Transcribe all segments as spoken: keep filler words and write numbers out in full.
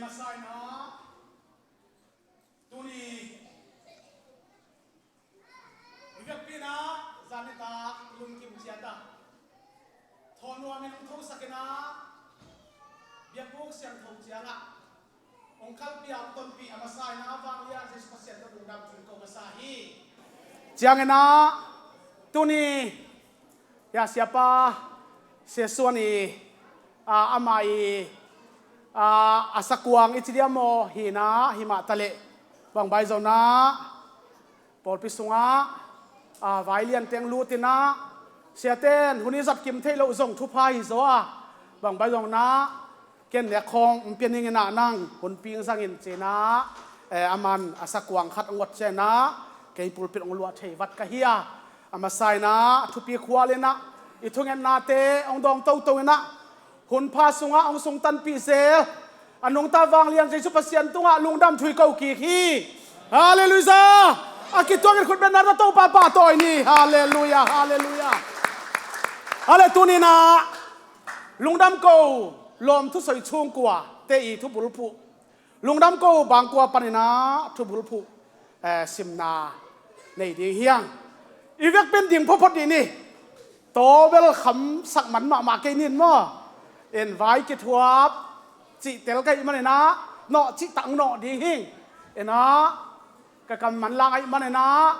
Saina tuni i vekpi-in ah zan nitak lungkim ciat a, thawn nuamin hong thosak in ah, biakbuk siangtho ciangah hong kalpih a, hong tonpih a masa in ah, vanglian Jesu Pasian tawh lungdam thu ko masa hi. Ciangin ah tuni, ya, siapa Sia Suan i, a, amah i, a, a sakuang i ci diam maw, hi in ah, hi mah taleh, bang bai zong ah pawlpi sungah, a, vai lian teng lut in ah, siate'n hun i zat kim theih loh zong thupha hi zaw a, bang bai zong ah ken nek khawng hong pia ning in ah, nang hun ping zang in ci in ah, eh, aman a sakuang khat a ngot ciang in ah, kei pulpit hong luah thei vat ka hi a, a masa in ah thupi khual in ah, i thungetnate hong dawng toto in ah, hun pha sungah hong sungtanpih zel a nungta vanglian Jesu Pasian tungah lungdam thu i ko kik hi. Halleluiah. A kituakin khut beng in ah Topa pahtawi ni. Halleluiah, halleluiah. Hale, tuni in ah lungdam ko lawm thusoi chungkuate i thubulphuh, lungdam ko bangkua panin ah thubulphuh, eh, simna nei ding hi hang. I vekpi-in ding photphot ding ni. Tawbel khamsak man mahmah kei ning maw. En vai kithuap cihtel ka hih manin ah, nawh cihtak nawh ding hi ing. En ah, ka kam manlang ahih manin ah,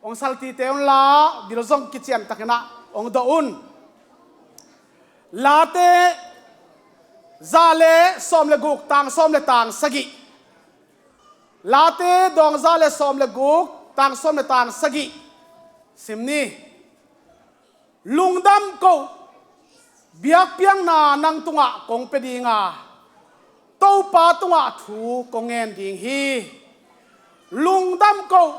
hong saltite un la, bil zong kiciantakin ah hong dawh un. Late za le sawm le guk, tang sawm le tang sagih. Late dawng za le sawm le guk, tang sawm le tang sagih sim ni. Lungdam ko, biakpiakna nang tungah kong pia ding a, Topa tungah thu kong ngen ding hi. Lungdam ko,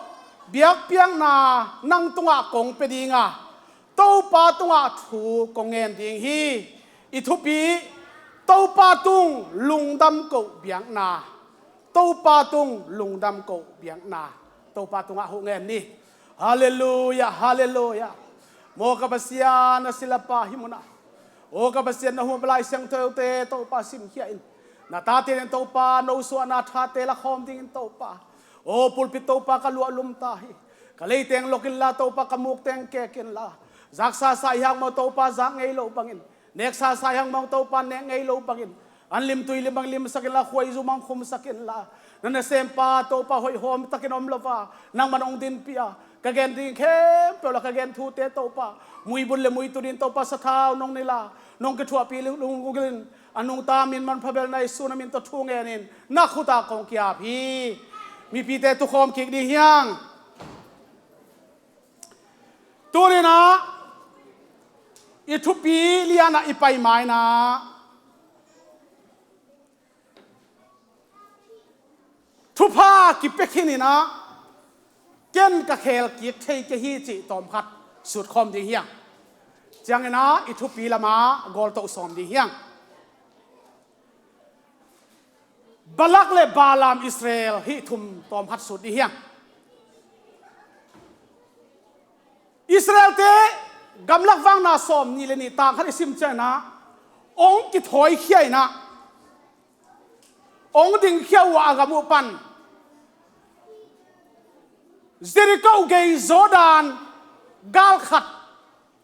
biakpiakna nang tungah kong pia ding a, Topa tungah thu kong ngen ding hi. I thupi, Topa tung lungdam ko biakna. Topa tung lungdam ko biakna. Topa tungah huh ngen ni. Halleluiah, halleluiah. Maw ka Pasian, na silapa hih munah, aw ka Pasian, na hum a Lai Siangthote Topa simkhia in. Na tate in Topa, no suahna thate lakhawm dingin Topa, aw pulpit Topa ka luah lum ta hi. Ka leiteng lok inla Topa, ka mukteng kek inla, zaksa sa i hang maw Topa, zak ngei lo bangin, neksa sa i hang maw Topa, nek ngei lo bangin, an limtui lim bang limsak inla, khuaizu bang khumsak inla, na nasempa Topa hoih hawm takin om lo a, nangman hong dinpih a, ka gen ding khempeuh la ka gen thute Topa, muibun le muitun in Topa sathau nong nei la, nong kithuahpih lunggulh in, a nungta min manpha bel na Jesu na min tawh thu ngen in, na khut ah kong ki-ap hi. Mipite tukhawm kik ding hi hang. Tuni in ah i thupi lian ah i pai ma in ah, thupha kipia khin in ah, ken ka khel kik thei kei hi cih tawmkhat sutkhawm ding hi hang. Ciangin ah i thupi lam ah gawltoh sawm ding hi hang. Balak le Balaam, Israel, hih thum tawmkhat sut ding hi hang. Israelte gamlak vakna sawm nih le nih, tang khat i sim ciangin ah, hong kithawikhia in ah, hong dingkhia uh a, a gam uh pan Jericho gei Jordan gal khat,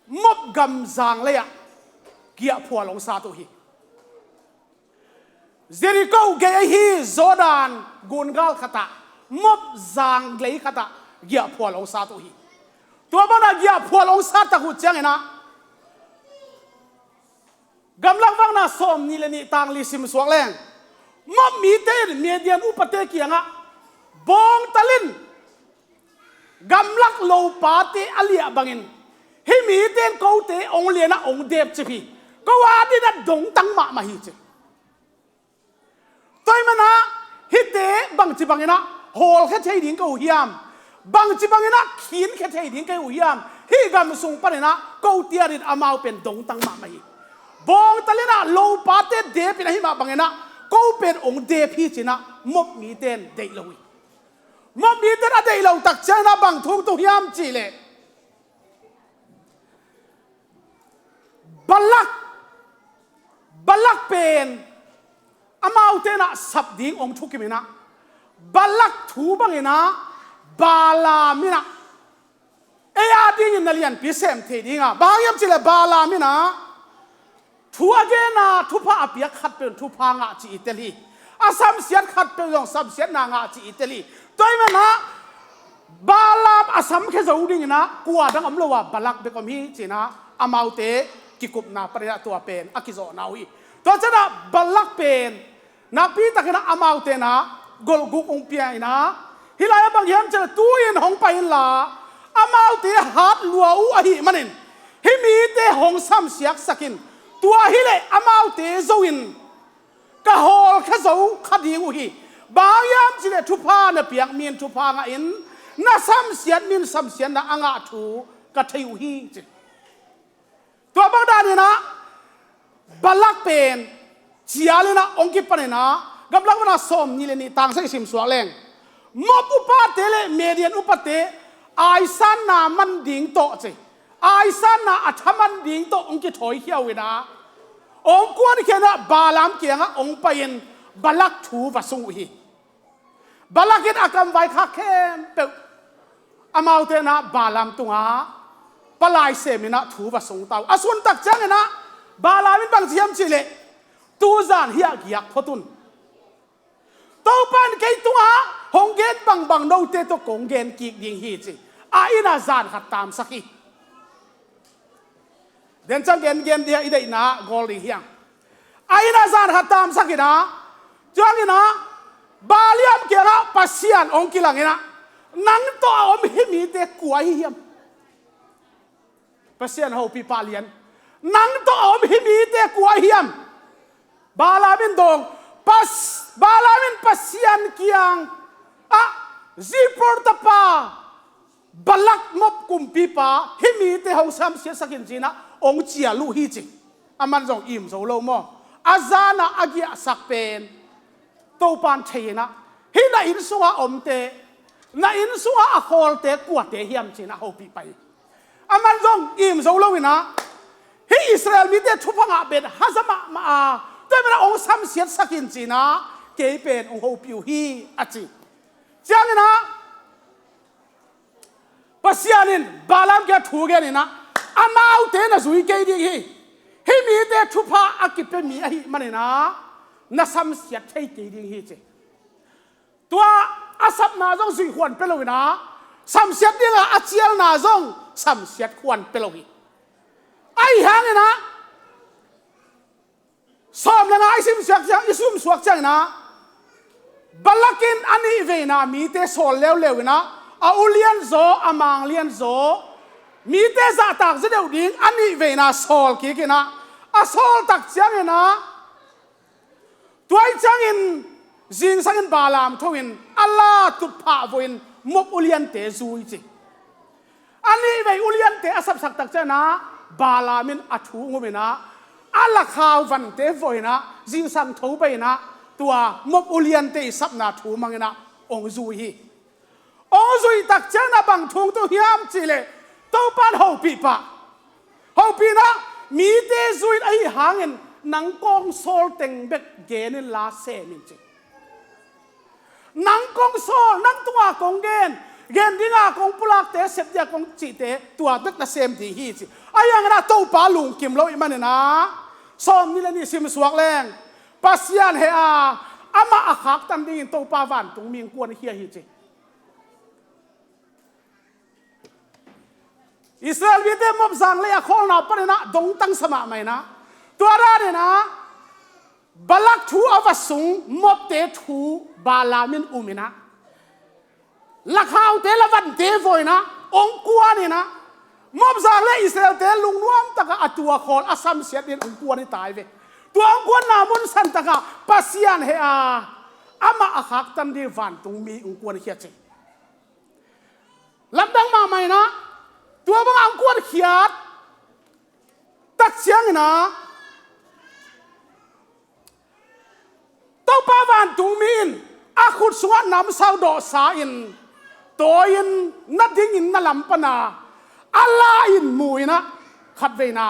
Moab gam zanglei ah giahphual hong sat uh hi. Jericho gei ahi Jordan gun gal khat ah, Moab zanglei khat ah giahphual hong sat uh hi. Tua banah giahphual hong sat tak uh ciangin ah, gamlak vakna sawm nih le nih, tang li sim suak leng, Moab mite in Midian upate kiangah, bawngtal in gamlak lopate a liah bangin, hih mite in kote hong lian ah hong dep cip hi. Ko adingin ah dongtang mahmah hi ci. Tua ahih manin ah hihte bangci bangin ah hawlkhia thei ding ka uh hiam? Bangci bangin ah khinkhia thei ding ka uh hiam? Hih gam sung panin ah kote adingin amau pen dongtang mahmah hi. Bawngtal in ah lopate dep in ahih mah bangin ah ko pen hong dep hi ci-in ah Moab mite in deih lo hi. Moab mite in a deih loh tak ciangin ah bang thu hong tung hiam cih leh, Balak, Balak pen Amaute in ah sap ding hong thukim in ah, Balak thu bangin ah Balaam in ah ei a dingin na lianpi sem thei ding a, bang hang hiam cih leh Balaam in ah thu a gen a, thupha a piak khatpeuh in thupha ngah ci i tel hi. A samsiat khatpeuh zong samsiatna ngah ci i tel hi. Tua ahih manin ah Balaam a samkhia zo dingin ah kua dang om lo a, Balak bek om hi ci-in ah amaute kikupna panin ah tua pen a kizawhna uh hi. Tua ciangin ah Balak pen nakpi takin ah amaute in ah golhguk hong pia in ah, hih lai-ah bang hiam cih leh tu-in hong pai inla, amaute hat lua uh ahih manin hih mite hong samsiaksak in, tua hi leh amaute zo in ka hawlkhia zo kha ding uh hi. Bang hang hiam cih leh thupha na piak mi in thupha ngah in, na samsiat mi in samsiatna a ngah thu ka thei uh hi, ci. Tua bang danin ah Balak pen cial in ah hong kipan in ah, Gamlak Van ah sawmnih le nih tang sagih sim suak leng, Moab upate le Midian upate aisanna man ding tawh ci, aisanna a thaman ding tawh hong kithawikhia uh in ah, hong kuankhia in ah Balaam kiangah hong pai-in Balak thu va sung uh hi. Balak in a kamvai khak khempeuh amaute in ah Balaam tungah palai sem in ah thu va sung ta uh. A sun tak ciangin ah Balaam in bang ci hiam cih leh, tu zan hih ah giak phot un. Topa in kei tungah hong gen bangbang note tawh kong gen kik ding hi, ci. A inn ah zan khat taamsak hi. Den ciang gen gen ding a, i deihna gawl ding hi hang. A inn ah zan khat taamsak in ah, ciangin ah Balaam kiangah Pasian hong kilang in ah, nang tawh a om hih mite kua ahi hiam? Pasian hopih pah lian. Nang tawh a om hih mite kua ahi hiam? Balaam in dawng, Pas-, Balaam in Pasian kiangah Zippor tapa Balak Moab kumpipa hih mite hong samsiatsak in ci-in ah hong cial uh hi, ci. Aman zong im zo lo maw? A zan a a giahsak pen Topa in thei in ah, hih na inn sungah omte, na inn sungah a khawlte kuate hiam, ci-in ah hopih pah hi. Aman zong im zo lo in ah, hih Israel mite thupha ngah bet haza mahmah a, tua ahih manin ah hong samsiatsak in ci-in ah kei pen hong hopih uh hi, a ci. Ciangin ah Pasian in Balaam kiang thu gen in ah, amaute na zui kei ding hi. Hih mite thupha a kipia mi ahih manin ah na samsiat thei kei ding hi, ci. Tua a sapna zong zuih khuan pia lo in ah, samsiat ding a a cialna zong samsiat khuan pia lo hi. Ahi hangin ah sawm le nga i sim suak ciang, i sim suak ciangin ah, Balak in a nih veina mite sawl leuleu in ah, a ulian zaw, a manglian zaw, mite zahtak zaw deuh ding a nih veina sawl kik in ah, a sawl tak ciangin ah, tua ahih ciangin zingsang in Balaam tho in a la tutphah vua in Moab uliante zui, ci. A nih vei uliante a sapsak tak ciangin ah, Balaam in a thu ngum in ah, a lakhau vante vua in ah, zingsang tho pai in ah, tua Moab uliante i sapna thu mang in ah hong zui hi. Hong zuih tak ciangin ah bang thu hong tung hiam cih leh, Topa in hopih pah. Hopih in ah, mite zui in ahih hangin nang kong sawl teng bek gen inla sem in, ci. Nang kong sawl, nang tungah kong gen, gen dinga kong pulakte, sep dinga kong cihte, tua bek na sem ding hi, ci. Ahi hangin ah Topa lungkim lo ahih manin ah, sawmnih le nih sim suak leng, Pasian heh a, amah a khaktan dingin Topa vantungmi hong kuankhia hi, ci. Israel mite Moab zanglei a khawlna panin ah dongtang sa mahmah in ah, tua danin ah Balak thu a va sung, Moabte thu Balaam in um in ah, lakhaute lavante vua in ah hong kuan in ah, Moab zanglei Israelte lungnuam takah a tua khawl a samsiat dingin hong kuan hi ta hi ve. Tua hong kuanna mun san takah Pasian heh a, amah a khaktan ding vantungmi hong kuankhia, ci. Lamdang mahmah in ah, tua bangah hong kuankhiat tak ciangin ah, Topa vantungmi in a khut sungah namsau dawhsa in tawi-in na dingin na lam pan a, a la-in mu in ah, khatveina,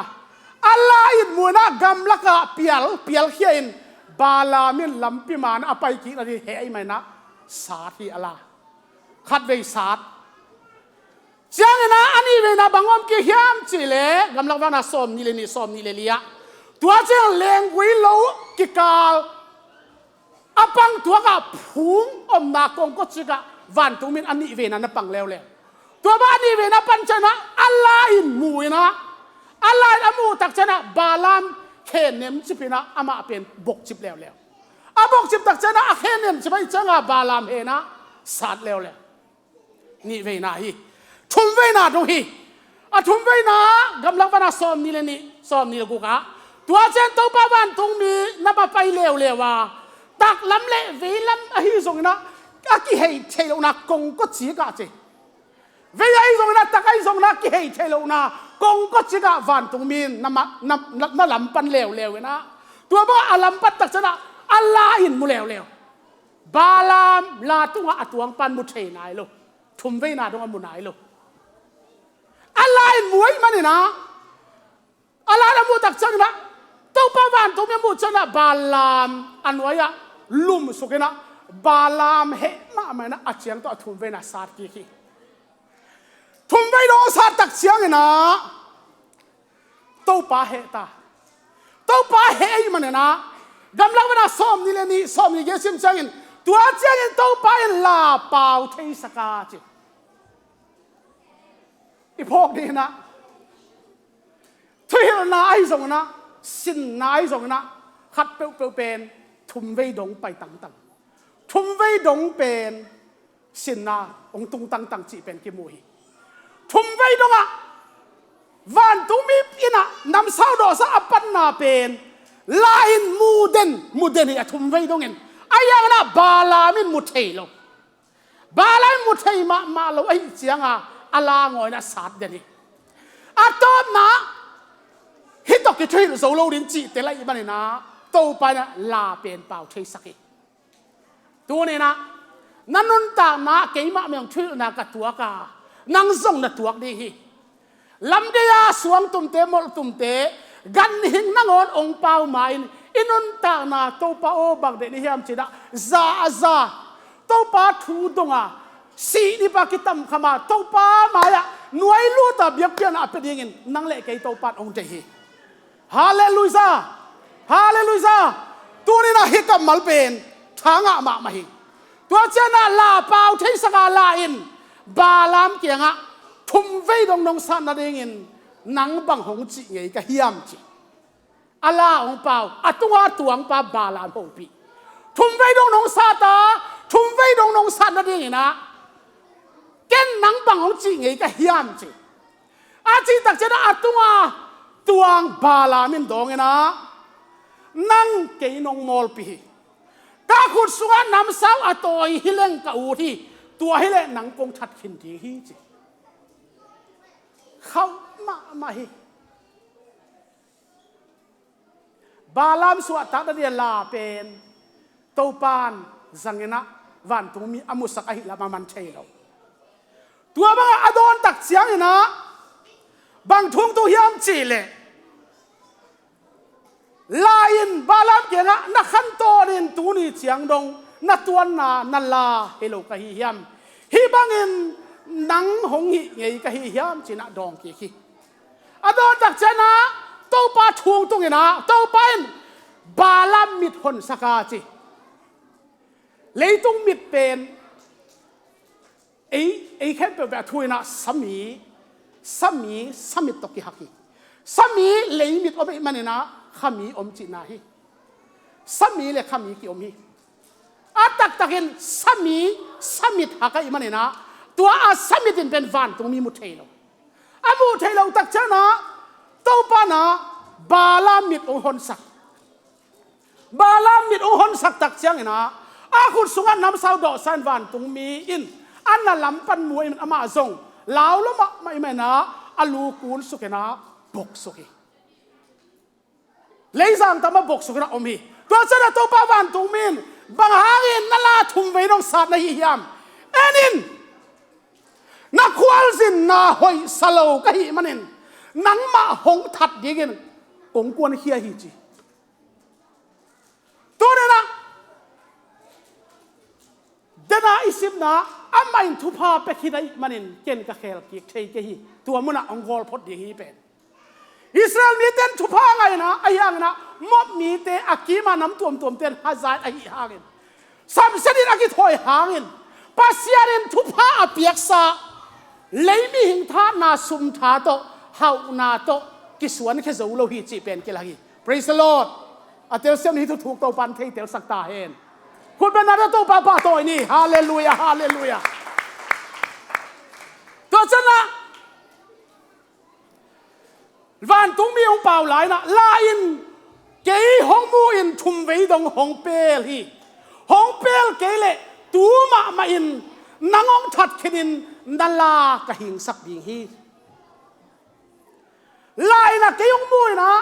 a la-in mu in ah gamlakah pial, pialkhia in Balaam in lampi man a pai kik nading heh ahih manin ah sat hi a la. Khatvei sat. Ciangin ah a nih veina bang om kik hiam cih leh, Gamlak Van ah sawmnih le nih, sawmnih le li ah, tua ciang lenggui lo kikal a pang tuak ah phung omna kongkawcik ah vantungmi in a nih veina na pang leuleu. Tua bang a nih veina pan ciangin ah a la in mu in ah, a la in a muh tak ciangin ah Balaam khen nemcip in ah amah pen bokcip leuleu. A bokcip tak ciangin ah a khen nemcip ahih ciangin ah Balaam heh in ah sat leuleu. Nih veina hi. Thum veina dong hi. A thum veina, Gamlak Van ah sawmnih le nih, sawmnih le guk ah, tua ciang Topa vantungmi na va pai leuleu a, taklam le veilam ahi zongin ah a kihei thei lohna kongkawcik ah ci. Vei ahi zongin ah, tak ahi zongin ah a kihei thei lohna kongkawcik ah vantungmi in na ma-, na, na, na lam pan leuleu in ah, tua bang a lam pan tak ciangin ah a la in mu leuleu. Balaam la tungah a tuangpa in mu thei nai lo. Thum veina dong a mu nai lo. A la in mu ahih manin ah, a la in a muh tak ciangin ah, Topa vantungmi a muh ciangin ah Balaam a nuai ah lumsuk in ah, Balaam heh mahmah in ah a ciang tawh a thum veina sat kik hi. Thum vei dong a sat tak ciangin ah Topa heh ta. Topa heh ahih manin ah, Gamlak Van ah sawmnih le nih, sawmnih le giat sim ciangin, tua ciangin Topa in la pau theisak a ci. I phawk ding in ah, thuhilhna ahi zongin ah, sinna ahi zongin ah, khat peuhpeuh pen thum vei dong pai tangtang. Thum vei dong pen sinna hong tung tangtang cih pen kimu hi. Thum vei dongah vantungmi in ah namsau dawhsa a panna pen la in mu den, mu den hi a thum vei dongin. Ahi hangin ah Balaam in mu thei lo. Balaam in mu thei mahmah lo ahih ciangin a la ngawi in ah sat den hi. A tawpna hih tawh kithuhilh zo lo ding cihte la ahih manin ah Topa in ah la pen pau theisak hi. Tuni in ah na nuntakna keimah mah thuhilhna ka tuak a, nang zong na tuak ding hi. Lamdei a suangtumte, molhtumte, ganhing nangawn hong pau ma-in i nuntakna Topa aw bang deih ni hiam ci-in ah za a za, Topa thu dong a, sih ni pa kitamkham a, Topa mai-ah nuai lut a biakpiakna a pia dingin nang le kei Topa in hong deih hi. Halleluiah! Halleluiah! Tuni in ah hih kammal pen thangah mahmah hi. Tua ciangin ah la pau theisak a la in Balaam kiangah thum vei dong nong sat nadingin nang bang hong cih ngei ka hiam ci. A la hong pau, a tunga tuangpa Balaam hopih. Thum vei dong nong sat a, thum vei dong nong sat nadingin ah ken nang bang hong cih ngei ka hiam ci. A cih tak ciangin ah a tunga tuang Balaam in dawng in ah, nang kei nong mawlpih hi. Ka khut sungah namsau a tawi hi leng ka ut hi. Tua hi leh nang kong that khin ding hi ci. Khauh mahmah hi. Balaam suahtak nading a la pen Topa in zang in ah vantungmi a musak ahih lam a man thei lo. Tua bangah a dawn tak ciangin ah bang thu hong tung hiam cih leh, la in Balaam kiangah na khantawn in tuni ciang dong na tuanna na la hi lo ka hi hiam? Hih bangin nang hong hih ngei ka hi hiam ci-in ah dawng kik hi. A dawn tak ciangin ah Topa thu hong tung in ah, Topa in Balaam mit honsak a ci. Leitung mit pen ei, ei khempeuh beh a thu in ah sami, sami, samit tawh kihak hi. Sami leimit om ahih manin ah khami om cihna hi. Sami le khami kiom hi. A taktakin sami, samit hak ahih manin ah tua a samit in pen vantungmi mu thei lo. A muh theih loh tak ciangin ah Topa in ah Balaam mit hong honsak. Balaam mit hong honsak tak ciangin ah a khut sungah namsau dawhsa in vantungmi in a na lam pan mu ahih manin amah zong lau lua mahmah ahih manin ah a lu kunsuk in ah boksuk hi. Leizang tam ah boksuk in ah om hi. Tua ciangin ah Topa vantungmi in, bang hangin na la thum vei dong sat na hi hiam? En in, na khualzinna hoihsa lo ka hih manin nangmah hong that dingin kong kuankhia hi ci. Tua Ken a i simna, amah in thupha pia khin ahih manin ken ka khel kik thei kei hi. Tua munah hong gawl phot ding hi pen. Israel mite in thupha ngah in ah, ahi hangin ah Moab mite a kim a nam tuamtuamte in hazat ahih hangin, samsiat in a kithawi hangin, Pasian in thupha a piaksa lei mihing thahatna sum tha tawh, hauhna tawh kisuankhia zo lo hi cih pen kilang hi. Praise the Lord. A telsiam ni, hih thuthuk Topa'n thei telsak ta hen. Khutbetna tawh Topa pahtawi ni. Halleluiah, halleluiah. Tua ciangin ah vantungmi hong pau lai-in ah, la in, kei hong mu in thumvei dong hong pel hi. Hong pel kei leh tu mahmah in nang hong that khinin na la ka hingsak ding hi. La in ah kei hong mu in ah,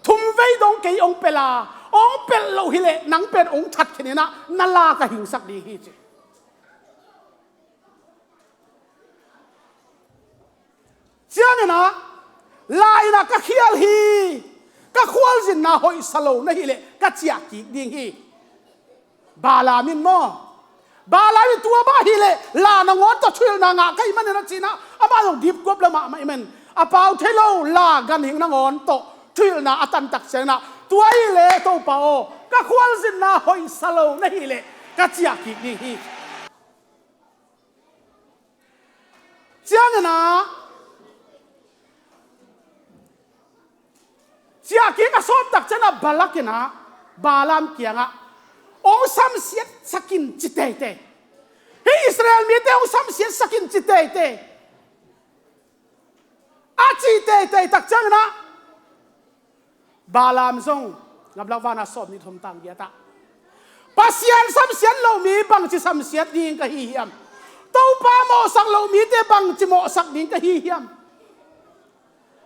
thumvei dong kei hong pel a, hong pelh loh hi leh nang pen hong that khinin ah na la ka hingsak ding hi, ci. Ciangin ah, la in ah ka khial hi, ka khualzinna hoihsa lo na hih leh ka ciah kik ding hi. Balaam in maw, Balaam in tua mah hi leh la nangawn tawh thuhilhna ngah ka hih manin a ci-in ah, amah zong dipkuap lua mahmah ahih manin, a pau thei lo la ganhing nangawn tawh thuhilhna a tantak ciangin ah, tua hi leh Topa aw, ka khualzinna hoihsa lo na hih leh ka ciah kik ding hi. Ciangin ah, ciah kik a sawm tak ciangin ah Balak in ah Balaam kiangah, hong samsiatsak in, ci teitei. Hih Israel mite hong samsiatsak in, ci teitei. A cih teitei tak ciangin ah Balaam zong, Ngaihsutna sawm nih thum tang giat ah, Pasian samsiat loh mi bangci samsiat ding ka hi hiam? Topa mawhsak loh mite bangci mawhsak ding ka hi hiam?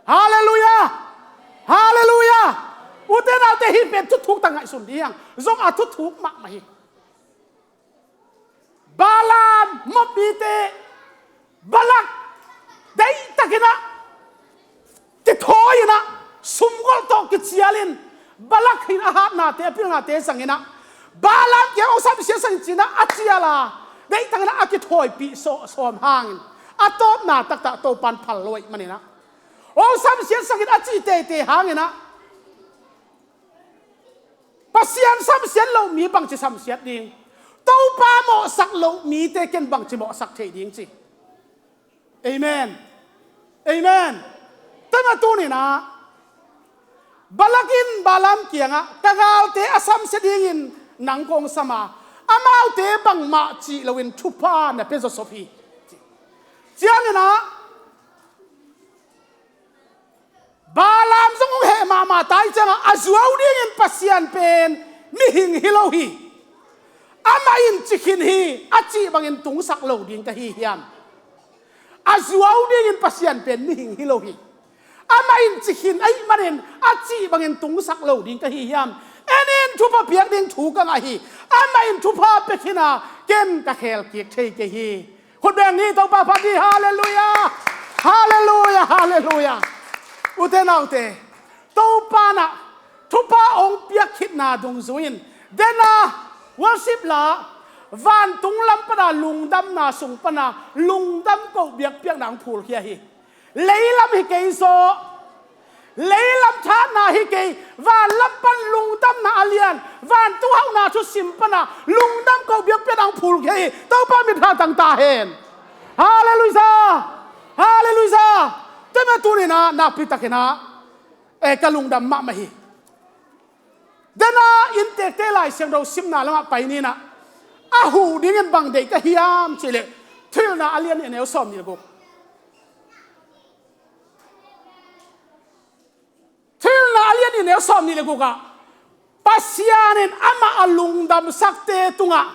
Halleluiah! Halleluiah! Ute naute, hih pen thuthuk tak ngaihsun ding hi hang. Zong a thuthuk mahmah hi. Balaam, Moab mite, Balak, deihtakin ah kithawi in ah, sumgolh tawh kicial in, Balak in a hatnate, a pilnate zangin ah, Balaam kiang hong samsiatsak in ci-in ah a cial a, deihtakin ah a kithawi pih sawm hangin, a tawpna taktak Topa'n phal lo ahih manin ah, hong samsiatsak in a cih teitei hangin ah, Pasian samsiat loh mi bangci samsiat ding, Topa mawhsak loh mite ken bangci mawhsak thei ding, ci. Amen. Amen. Tua mah tuni-in ah, Balak in Balaam kiangah, ka galte a samsia dingin nang kong sam a, amaute bangmah cih loin thupha na pia zawsop hi, ci. Ciangin ah, Balaam zong hong heh mahmah ta ahih ciangah, a zuau dingin Pasian pen mihing hi lo hi. Amah in ci khin hi, a cih bangin tungsak lo ding ka hi hiam? A zuau dingin Pasian pen mihing hi lo hi. Amah in ci khin ahih manin a cih bangin tungsak lo ding ka hi hiam? En in, thupha piak ding thu ka ngah hi. Amah in thupha pia khin a, ken ka khel kik thei kei hi. Khut beng ni, Topa phat ni. Halleluiah! Halleluiah! Halleluiah! Ute naute, Topa in ah thupha hong piak khitna dungzui-in, den a, worship la, vantung lam pan a lungdamna sung pan a lungdam koh biakpiakna hong phulkhia hi. Leilam hi kei zaw, leilam thahatna hi kei, vanlam pan lungdamna a lian, vantung hauhna thusim pan a lungdam koh biakpiakna hong phulkhia hi. Topa min pha tang ta hen. Halleluiah! Halleluiah! Tua mah tuni-in ah nakpi takin ah, eh, ka lungdam mahmah hi. Den a, inntekte Lai Siangtho simna lamah pai ni-in ah, a huh dingin bang deih ka hiam cih leh, Thuhilhna a lian nih, a neu sawm nih le guk. Thuhilhna a lian nih, a neu sawm nih le guk ah, Pasian in amah a lungdamsakte tungah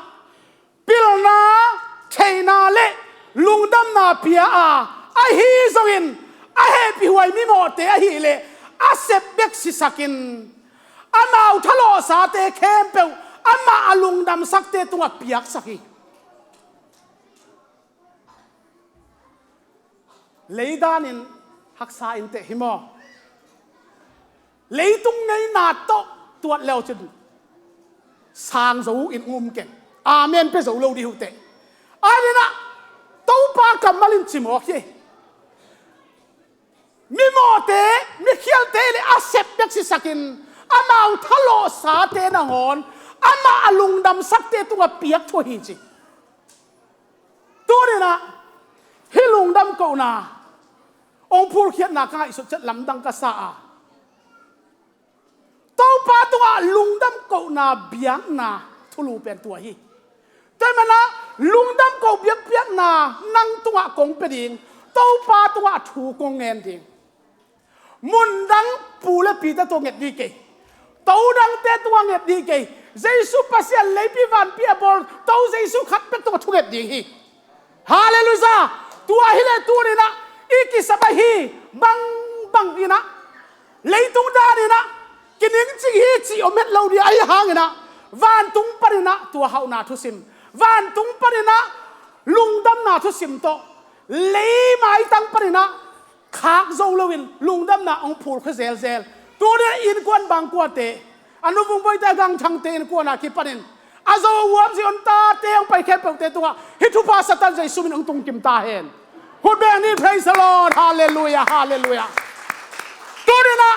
pilna, theihna le lungdamna pia a, ahi zongin a hehpihhuai mimawhte ahih leh a sep bek sisakin, amau thalawhsate khempeuh amah a lungdamsakte tungah piaksak hi. Lei danin haksa in teh hi maw? Leitung ngeina tawh tuat le uh cin sang zo in um keng. Amen pia zo lo dih uh teh. Ahi inah Topa kammal in ci mawk hi. Mimawhte, mikhialte le a sep bek sisakin amau thalawhsate nangawn amah a lungdamsakte tungah piak thu ahi ci. Tuninah hih lungdam kohna hong phulkhiatna ka ngaihsut ciat lamdang ka sa a, Topa tungah lungdam kohna biakna thulu pen tua hi. Tua hi manah lungdam koh biakpiakna nang tungah kong pia ding, Topa tungah thu kong ngen ding. Mundang pu le pite tungah nget ding kei. Todangte tungah nget ding kei. Jesu Pasian leipi vanpi a bawl To Jesu khat bek tungah thunget ding hi. Halleluiah. Tua hileh tuninah i kisam ahi bangbang inah leitung daninah kiningcing hi cih om het lo ding ahi hanginah vantung paninah tua hauhna thusim, vantung paninah lungdamna thusim tawh lei maitang paninah khak zo loin lungdamna hong phulkhia zelzel. Tuni innkuan bangkuate a nuvung boite a gangthangte innkuan a kipanin a zo a uap Zion tate hong pai khempeuhte tungah hih thupha Satan Jesu min hong tungkim ta hen. Hut beng ni, praise the Lord, halleluiah, halleluiah. Tuninah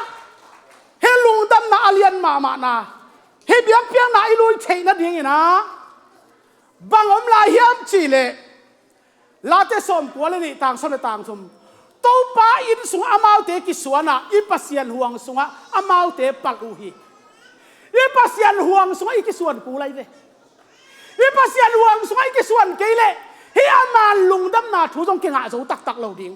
hih lungdamna a lian mahmahna hih biakpiakna i lui theih nadinginah bang om lai hiam cihleh Late sawmkua le nih, tang sawm le tang thum. Topa inn sungah amaute kisuanah i Pasian huang sungah amaute palh uh hi. I Pasian huang sungah i kisuan kul lai ve. I Pasian huang sungah i kisuan kei leh hih a man lungdamna thu zong kingah zo taktak lo ding.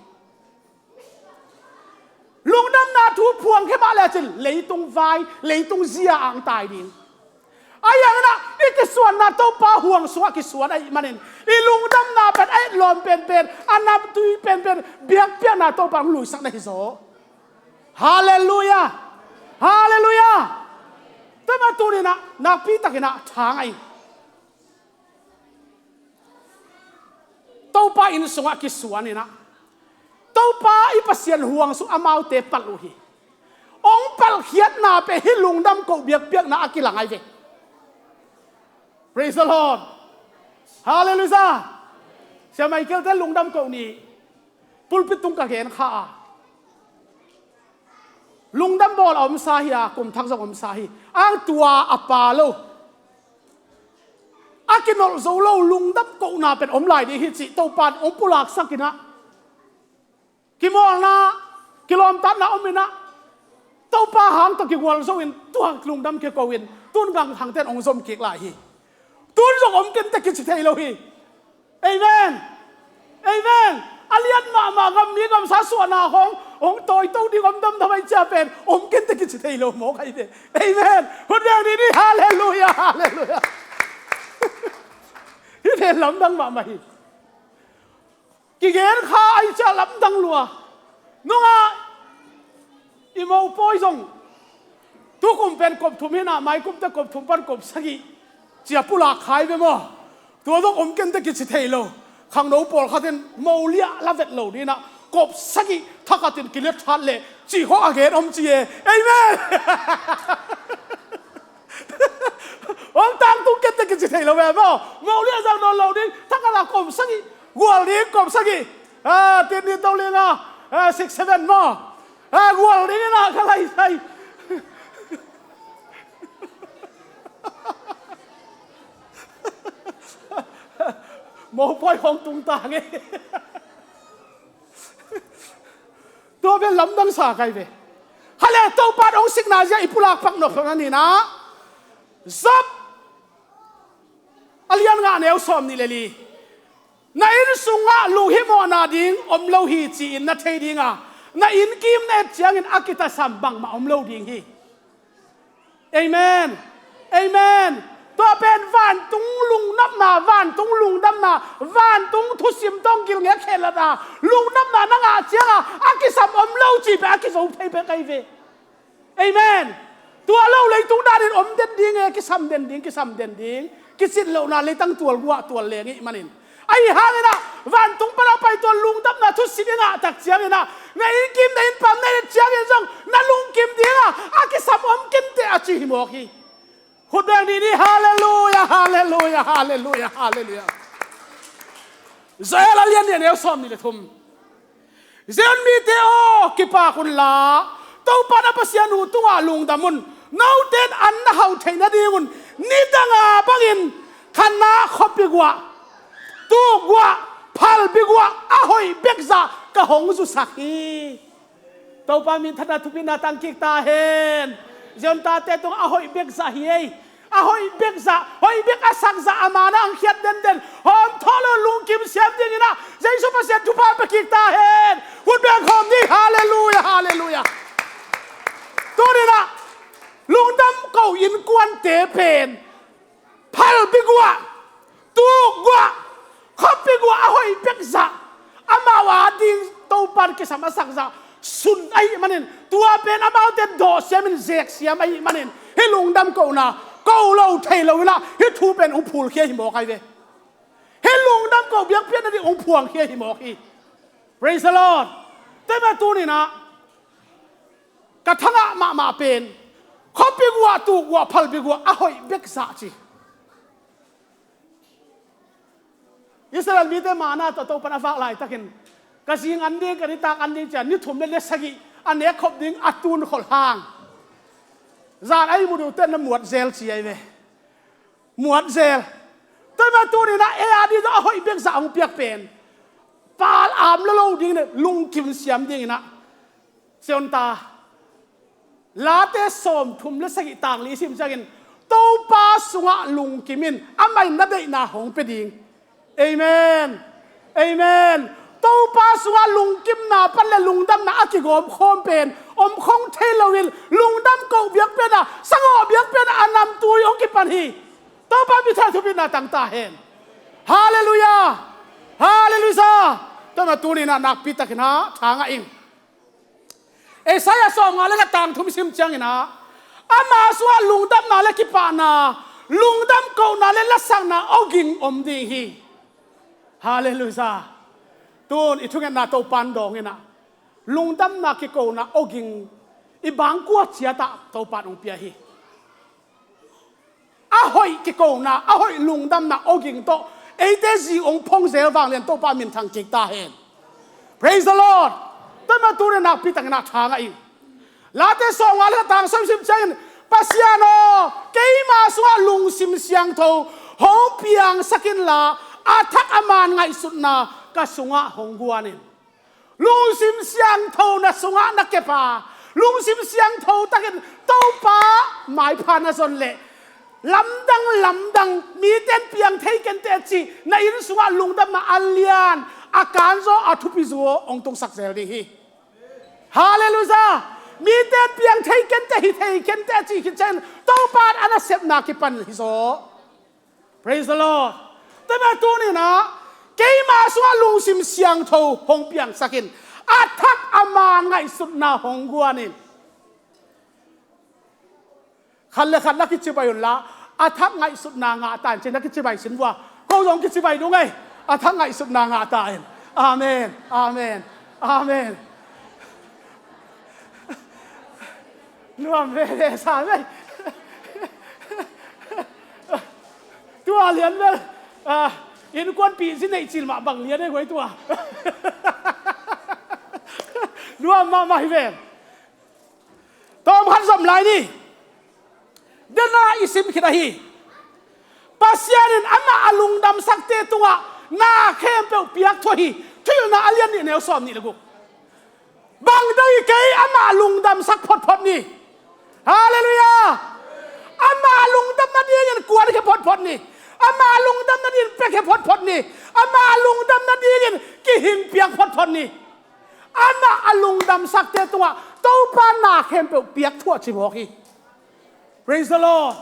Lungdamna thu phuang khia mah lecin leitung vai, leitung zia ang tai ding. Ahi hanginah i kisuanna Topa huang sungah kisuan ahih manin i lungdamna pen a etlawm penpen, a namtui penpen biakpiakna Topa hong luisak na hi zaw. Halleluiah. Halleluiah. Tua mah tuninah nakpitakinah thang ahi. Topa inn sungah kisuaninah Topa i Pasian huang sung amaute palh uh hi. Hong palhkhiatna pen hih lungdam koh biakpiakna a kilang ahi ve. Praise the Lord. Halleluiah. Sia Michael te lungdam koh ni pulpit tung ka gen kha a, lungdam bawl a omsa hi a, kum thak zong omsa hi. Ang tua a pa lo, a kinolh zo lo lungdam kohna pen om lai ding hi cih Topa in hong pulaksakinah kimawlna, kilawmtatna ominah Topa hang tawh kigual zo in tua lungdam kiko in tun gangthangte in hong zom kik lai hi. Tun zong om kente kici thei lo hi. Amen. Amen. A lian mahmah gam mi gamsa suahna hong hong tawito ding om damdam ahi cia pen om kente kici thei lo mawk ahi ve. Amen. Hut veng ni ni, halleluiah, halleluiah. Hih pen lamdang mahmah hi. Kigen kha ahi cia lamdang lua. Nungah i mopawi zong tukum pen kop thum hinah maikumte kop thum pan kop sagih cia pulak khai ve maw? Tua zong om kente kici thei lo. Khangno pawlkhat in mo liah la vet lo dinah kop sagih thakhatin kilet that leh cih khawh a gen om ci e. Amen. Hong tangtung kente kici thei lo ve maw? Mo liah zang nawn lo ding, thakhat a kop sagih gual ding, kop sagih. Ah, tin ni to linga, ah, six seven maw? Ah, gual ding inah ka laisai. Mopawi hong tung ta nge. Tua bel lamdang sa kai ve. Hale Topa in hong sikna zia i pulak pak nop hong aninah Job a lian ngah neu sawm nih le li. Na inn sungah lunghimawhna ding om lo hi ci-in na thei dinga, na innkim na et ciangin a kitasam bangmah om lo ding hi. Amen. Amen. Tua pen vantung lungnopna, vantung lungdamna, vantung thusim tawh gilngek khelatna lungdamna na ngah cianga a kisam om lo ci pen a kizo phei pen kai ve. Amen. Tua lo leitung danin om den ding e, kisam den ding, kisam den ding. Kicin lohna leitang tual guah tual leng ih manin. Ahi hanginah vantung pana pai tua lungdamna thusim i ngah tak cianginah na innkim na innpam na et ciangin zong na lungkim dinga a kisam om kinte a ci hi mawk hi. Khut beng ni ni, halleluiah, halleluiah, halleluiah, halleluiah. Joel a lian nih a neu sawm nih le thum. Zion mite aw, kipak unla, Topa na Pasian uh tungah lungdam un. Note in an na hauh theih nadingun nidanga bangin khanna khuapi guah, tuk guah, phalbi guah a hoih bekzah ka hong zusak hi. Topa minthanna thupina tangkik ta hen. Zion tate tungah a hoih bekzah hi ei. A hoih bekzah, hoih bek a sakzah a man a ang khiat denden. Hawm thawh lo lungkim siam dingin ah Jesu Pasian thupha pia kik ta hen. Hun beng khawm ni. Halleluia, halleluia. Tuninah lungdam ko innkuante pen phalbi guah, tuk guah, khuapi guah a hoih bekzah, amau a ding Topan kisam a sakzah sun ahih manin, tua pen amaute dawhsiamin zeksiam ahih manin, hih lungdam kohna ko lo thei loinah hih thu pen hong phulkhia hi mawk ahi ve. Hih lungdam koh biakpiakna ding hong phuangkhia hi mawk hi. Praise the Lord. Tua mah tuninah ka thangah mahmah pen khuapi guah, tuk guah, phalbi guah a hoih bekzah ci. Israel mite manna tawh Topan a vak laitakin ka zing an ding, ka nitak an ding ci-a ni thum le ni sagih a nek khop ding a tun kholh hang, zan a ihmut uh ten na muat zel ci ahi ve. Muat zel. Tua mah tuninah ei a ding tawh a hoih bekzah hong piak pen pal am lo lo ding le lungkim siam dinginah Zion ta, Late sawmthum le sagih tang li i sim ciangin Topa sungah lungkim in, amah in na deihna hong pia ding. Amen. Amen. Topa sungah lungkimna pan le lungdamna a kigawm khawm pen om khong thei loin lungdam koh biakpiakna, sangawh biakpiakna a namtui hong kipan hi. Topa minthanna thupina tang ta hen. Halleluia. Halleluia. Tua mah tuninah nakpi takin ha tha ngah ing. Isaiah sawmnga le khat tang thum i sim cianginah ama sungah lungdamna le kipahna, lungdam kohna le lasakna awging om ding hi. Halleluia. Tun i thungetna Topan dawnginah lungdamna kikona awging i bangkua ciatah Topan hong pia hi. A hoih kikona, a hoih lungdamna awging tawh eite zi hong phong zel vanglian Topa minthang kik ta hen. Praise the Lord. Tua mah tuninah nakpi takinah tha ngah ing. Late sawmnga le khat tang sawm i sim ciangin Pasian aw, keima sungah lungsim siangtho hong piangsak inla a thak a man ngaihsutna ka sungah hong guan in. Lungsim siangtho na sungah na kep a, lungsim siangtho takin Topa maipha na zon leh lamdang lamdang mite in piang thei kenteh a ci na inn sungah lungdamna a lian, a kanzaw, a thupi zaw hong tungsak zel ding hi. Halleluia. Mite in piang thei kenteh, hi thei kenteh a ci khit ciangin Topa in a nasepna kipan hi zaw. Praise the Lord. Tua mah tuninah keima sungah lungsim siangtho hong piangsak in, a thak a man ngaihsutna hong guan in. Khat le khat na kicibai unla, a thak ngaihsutna ngah ta in ci na kicibai sin vua. Ko zong kicibai ding ei. A thak ngaihsutna ngah ta in. Amen. Amen. Amen. Nuam veve sa vei. Tua lian vel, ah, innkuanpih zi neih cil mah bang lian ei guai tua. Nuam mahmah hi ven. Tawm khat zom lai ni. Dena i sim khit ahi. Pasian in amah a lungdamsakte tungah na khempeuh piak thuah hi. Thuhilhna a lian nih neu sawm nih le guk. Bang dang hi kei, amah lungdamsak photphot ni. Halleluia. Amah lungdam nadingin kuan khia photphot ni. Amah lungdam nadingin pia khia photphot ni. Amah lungdam nadingin kihing piak photphot ni. Amah a lungdamsakte tungah Topa na khempeuh piak thuah ci mawk hi. Praise the Lord.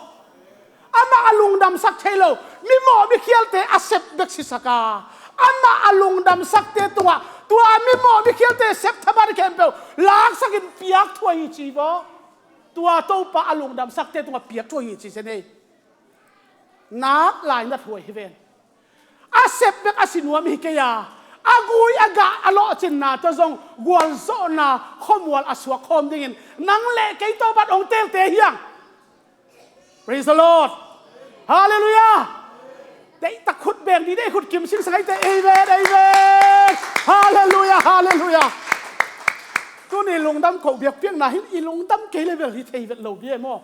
Amah a lungdamsak thei lo mimawh mikhialte a sep bek sisak a, amah a lungdamsakte tungah tua mimawh mikhialte sep thaman khempeuh laksakin piak thuah hi ci vaw. Tua Topa a lungdamsakte tungah piak thuah hi ci zen ei. Nak lainat huai hi ven. A sep bek a si nuam hi kei a, a gui a gah a lawhcinna tawh zong gualzawhna khuamual a suak khawm dingin nang le kei tawh bat hong teelte hiang. Praise the Lord. Halleluia. Deihtak khut beng dih, deih khut kim singsang ahi teh. Amen, amen. Halleluiah, halleluiah. Tuni lungdam koh biakpiakna hi in, i lungdam kei le bel hi thei vet lo bia maw.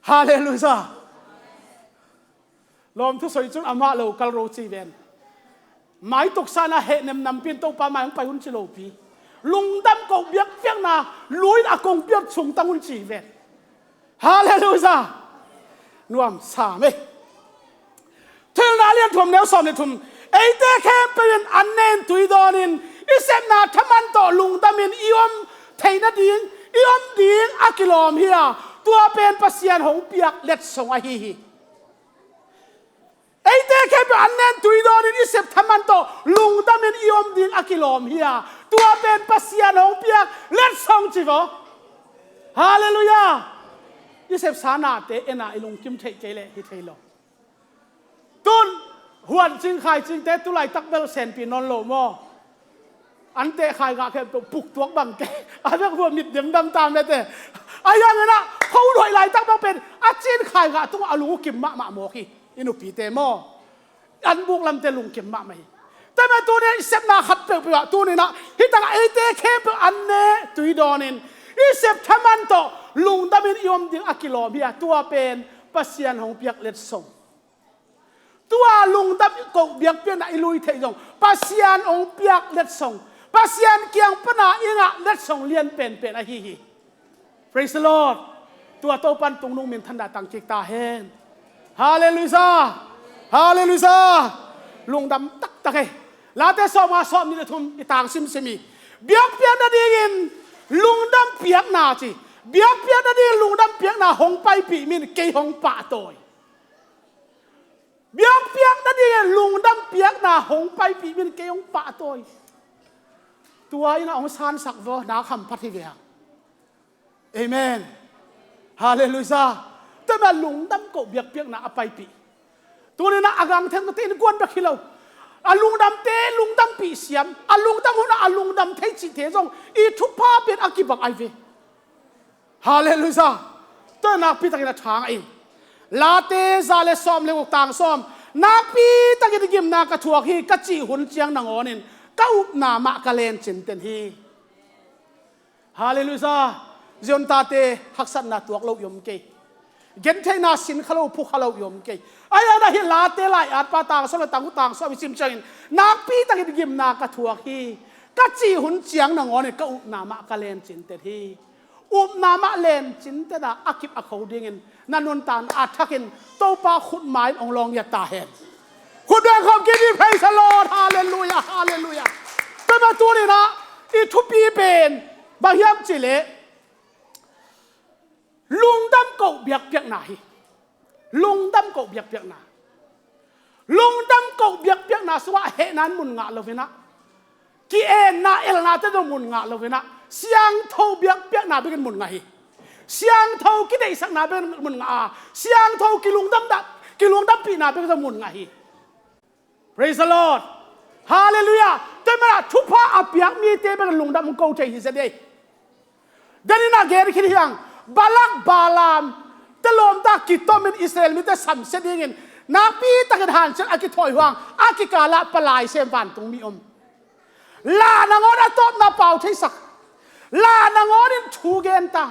Halleluiah. Lawm thu soi cun amah lo kal ro ci ven. Mai tuksan a hehnem nampi in Topa mai hong pai un ci lopi. Lungdam koh biakpiakna lui in a kong piat sungtang un ci ven. Halleluiah. Nuam sam ei. Thuhilhna a lian thum, neu sawm le thum. Eite khempeuh in an ne in tui dawn in, i sepna thaman tawh lungdam in i om theih nading, i om ding a kilawm hi a, tua pen Pasian hong piak letsong ahi hi. Eite khempeuh an ne in tui dawn in i sep thaman tawh lungdam in i om ding a kilawm hi a, tua pen Pasian hong piak letsong ci vaw. Halleluiah. I sepsa nate en a i lungkim theih kei leh hi thei lo. Tun huan cing khai cingte tu laitak bel senpi nawn lo maw. An teh khai gah khempeuh puk tuak bang kei. A bek hua mit dengdam ta mete. A hiangin ah kho luai laitak bang pen a cin khai gah tungah a lungkim mahmah mawk hi. I nupite maw, an buk lamte lungkim mahmah hi. Tua mah tuni-ah i sepna khat peuhpeuh ah tuni-in ah hih tangah eite khempeuh an ne tui dawn in i sep thaman tawh lungdam in i om ding a kilawm hi a, tua pen Pasian hong piak letsong. Tua lungdam koh biakpiakna i lui theih zong Pasian hong piak letsong, Pasian kiang pana i ngah letsong lian penpen ahi hi. Praise the Lord. Tua Topan tungnung minthanna tang kik ta hen. Halleluiah. Halleluiah. Lungdam taktak e. Late sawm nga, sawm nih le thum i tang simsim hi. Biakpiak nadingin lungdam piakna ci. Biakpiak nadingin lungdam piakna hong paipih mi in kei hong pahtawi. Biakpiak nadingin lungdam piakna hong paipih mi in kei hong pahtawi. Tua in ah hong sansak vaw, nak hamphat hi ve hang. Amen. Halleluiah. Tua mah lungdam koh biakpiakna a paipih. Tuni-in ah a gangteng mite innkuan bek hi lo, a lungdamte lungdampih siam, a lungdam hun ah a lungdam thei cihte zong i thupha pen a kibang ahi ve. Halleluiah. Tua nakpi takin a thang a in. Late za le sawm le guk, tang sawm. Nakpi takin gimna ka thuak hi, ka cih hun ciang nangawnin ka upna mah ka len cinten hi. Halleluiah. Zion tate haksatna tuak lo i om kei. Gentheihna sin kha lo, phu kha lo i om kei. Ahi zongin ah hih Late lai-atpa tang sawm le tang guk, tang sawm i sim ciangin, nakpi takin gimna ka thuak hi, ka cih hun ciang nangawnin ka upna mah ka len cinten hi. Upna mah len cinten a, a kip a kho dingin na nuntakna a thakin Topa khutma in hong lawng ngiat ta hen. Khut beng khawm kik ni. Praise the Lord. Halleluiah, halleluiah. Tua mah tuni-in ah i thupi pen bang hiam cih leh lungdam koh biakpiakna hi. Lungdam koh biakpiakna. Lungdam koh biakpiakna sungah hehna in mun ngah lo-in ah, ki-enna elnate zong mun ngah lo-in ah, siangtho biakpiakna bekin mun ngah hi. Siangtho kideihsakna bekin mun ngah a, siangtho kilungdam dah, kilungdampihna bekin zong mun ngah hi. Praise the Lord. Halleluiah. Tua mah thupha a piak mite bekin lungdam hong ko thei hi zia dei. Denin a gen khin hi hang, Balak Balaam te lawmta kitomin Israel mite samsia dingin nakpi takin hanciam a kithawi uh hang, a kikalah palai sem vantung mi om. La nangawn a tawpna pau theisak, la nangawnin thu gen ta.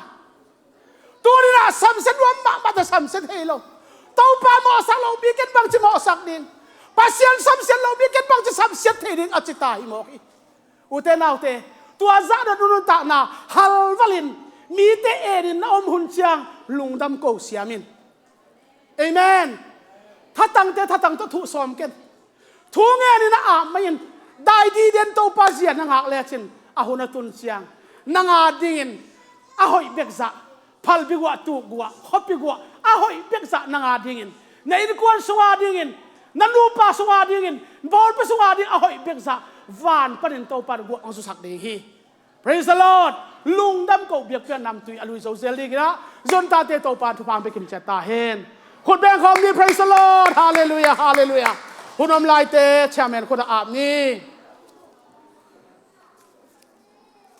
Tuni-in ah samsia nuam mahmah ta, samsia thei lo. Topa mawhsak lo mi ken bangci mawhsak ding, Pasian samsiat lo mi ken bangci samsiat thei ding a ci ta hi mawk hi. Ute naute, tua zah dot nuntakna halvalin mite enin na om hun ciang lungdam ko siam in. Amen. Thatangte thatang tawh thuh sawm ken. Thu ngenin a ap mai-in, dai diden Topa zia na ngak lecin a hun a tun ciang nang a dingin a hoih bek zah, phalbi guah, tuk guah, khuapi guah, a hoih bek zah nang a dingin, na innkuan sung a dingin, na nupa sung a dingin, bawlpa sung a dingin a hoih bek zah van panin Topa in guah hong zusak ding hi. Praise the Lord. Lungdam koh biakpiak namtui a lui zo zel dingin ah Zion tate Topa in thupha hong pia kimciat ta hen. Khut beng khawm ni. Praise the Lord. Halleluiah, halleluiah. Hun om laite chairman khut a ap ni.